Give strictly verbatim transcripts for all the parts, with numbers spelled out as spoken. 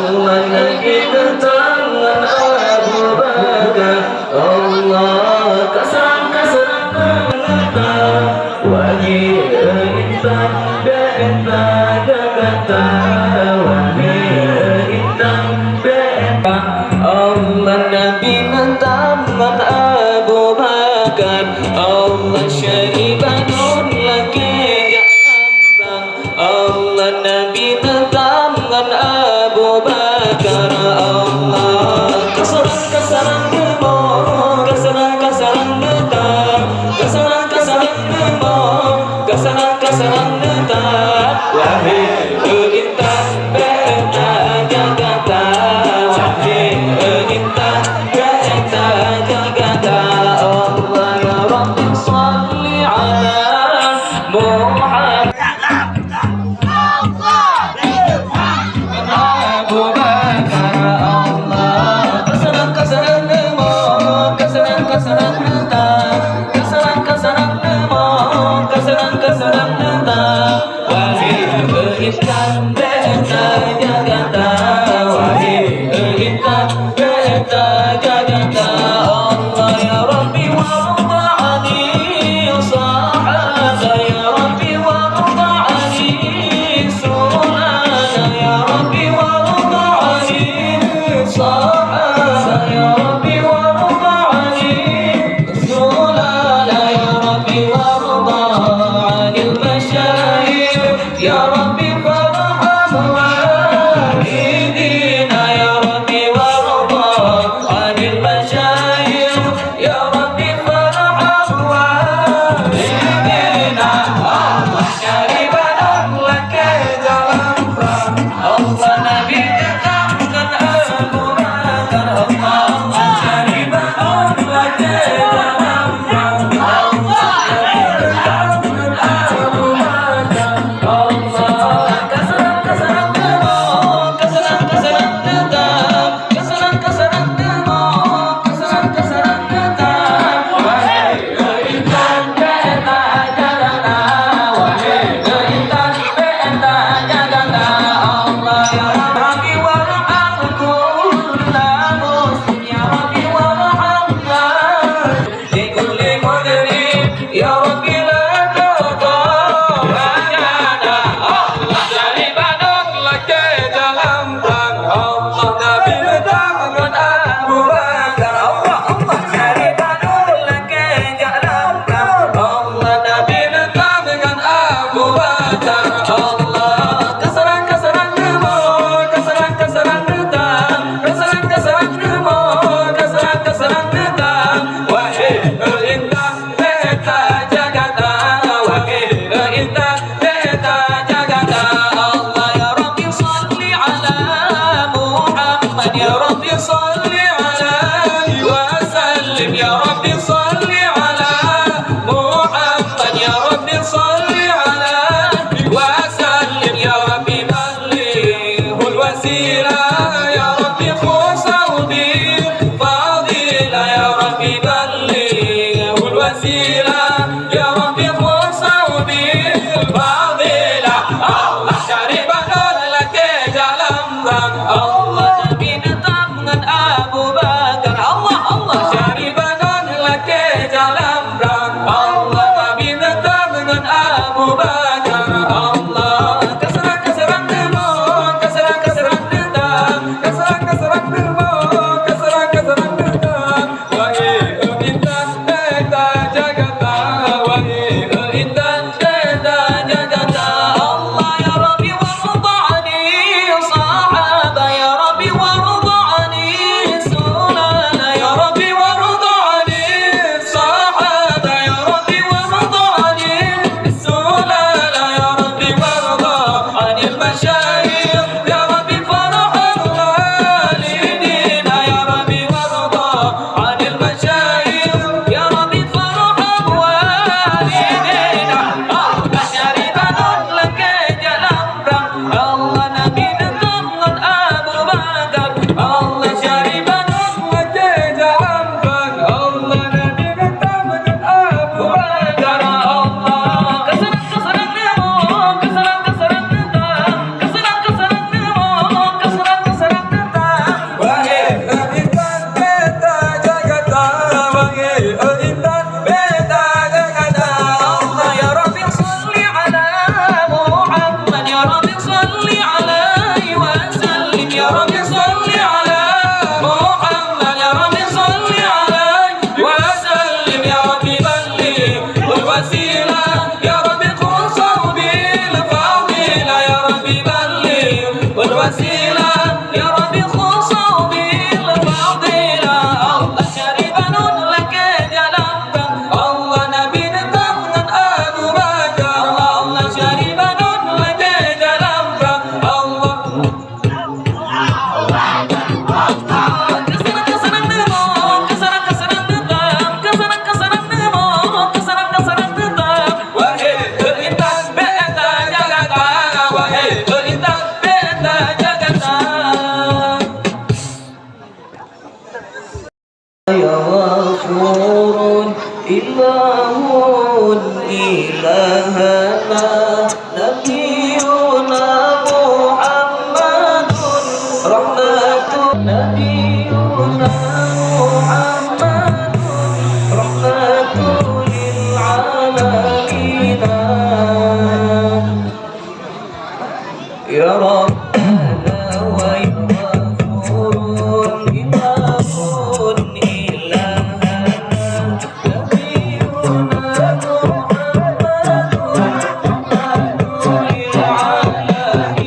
Allah Nabi teuntang ngon Abu Bakar. Allah ka seurang, ka seurang teuntang. Wahé intan, bèk intan jaga ta. Wahé intan, bèk intan. Allah Nabi neutang ngon Abu Bakar. Allah syedara lôn lakèe jak lam prang. Allah Nabi neutang ngon Abu Bakar. Allah ka seurang, ka seurang teumo, ka seurang, ka seurang neutang, ka seurang, ka seurang teumo, ka seurang, ka seurang neutang. Wahé intan, bèk intan jaga ta. Wahé intan, bèk intan jaga ta. Allah ya Rabbi shalli ala Muhammad. Abu Bakar, Allah. Ka seurang, ka seurang teumo, ka seurang, ka seurang neutang, ka seurang, ka seurang teumo, ka seurang, ka seurang neutang. Wahé intan, bèk intan jaga ta. Wahé intan, bèk intan jaga ta. Allah ya Rabbi warda ani sahaba, ya Rabbi warda ani sulala, ya Rabbi warda ani sahaba, ya Rabbi warda ani sulala, ya Rabbi warda anil masyayikh. Ya Rabbi farham walidina, ya Rabbi warda anil masyayikh, ya Rabbi farham walidina. Allah syedara lôn lakèe jak lam prang. Allah Nabi neutang ngon Abu Bakar. Allah, Allah syedara lôn lakèe jak lam prang. Allah Nabi neutang ngon Abu Bakar. Ya Rabbi, la tadhurrana. Allah, syedara lôn lakèe jak lam prang. Allah, Nabi neutang ngon Abu Bakar. Allah, Allah, syedara lôn lakèe jak lam prang. Allah, Nabi neutang ngon Abu Bakar. Allah, ka seurang, ka seurang teumo, ka seurang, ka seurang neutang, ka seurang, ka seurang teumo, ka seurang, ka seurang neutang. Wahé intan, bèk intan jaga ta. Wahé intan, bèk intan jaga ta. Allah ya Rabbi shalli ala Muhammad, ya Rabbi shalli alaihi wa sallim, ya Rabbi shalli ala Muhammad, ya Rabbi shalli alaihi wa sallim, ya Rabbi ballighul wasilah, ya Rabbi khussahu bil fadilah, ya Rabbi ballighul wasilah, ya Rabbi khussahu bil fadilah. Allah syedara lôn lakèe jak lam prang. Allah Nabi neutang ngon Abu Bakar. Allah, Allah syedara lôn lakèe jak lam prang. Allah Nabi neutang ngon Abu Bakar. Allah ka seurang, ka seurang teumo, ka seurang, ka seurang neutang, ka seurang, ka seurang teumo, ka seurang, ka seurang neutang. Wahé intan, bèk intan jaga ta. Wahé intan, bèk intan jaga ta. Allah ya Rabbi warda ani sahaba, ya Rabbi رب صل على محمد، يا رب صل عليه وسلم، يا رب بلغه الوسيلة، يا رب خصه بالفضيلة، يا رب بلغه الوسيلة، يا رب خصه بالفضيلة. الله شريف نون لك جلبت، الله نبي نتمنى أبو بكر، الله شريف نون لك جلبت، الله يا غفور إله إلهنا نبينا محمد رحمة، نبينا محمد رحمة للعالمين. يا ربنا ويا غفور إله إلهنا نبينا محمد رحمة للعالمين.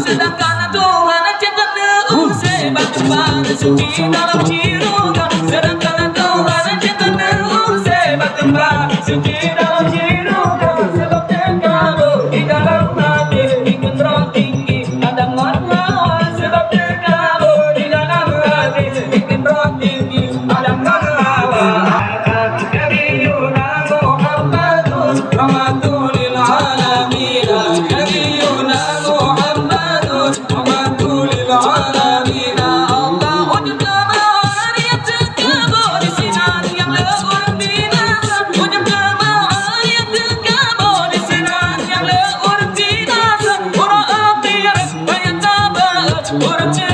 Sedangkan Tuhan cipta Suci dalam jiroe, sedangkan doa rezeki teuneuk usai bak teumpat. Suci dalam jiroe, sebab teuka boh di dalam hati, ikut roh tinggi, Adam ngon Hawa, sebab teuka boh di dalam hati, ikut roh tinggi, Adam ngon Hawa. Nabiyuna Muhammadun rahmatul lil alamin. Nabiyuna Muhammadun rahmatul lil alamin. Allah, ujub keubahagiaan teuka boh di sinan nyang le ureueng binasa. Ujub keubahagiaan teuka boh di sinan nyang le ureueng binasa. Uroe akhirat payah tabeuet ureueng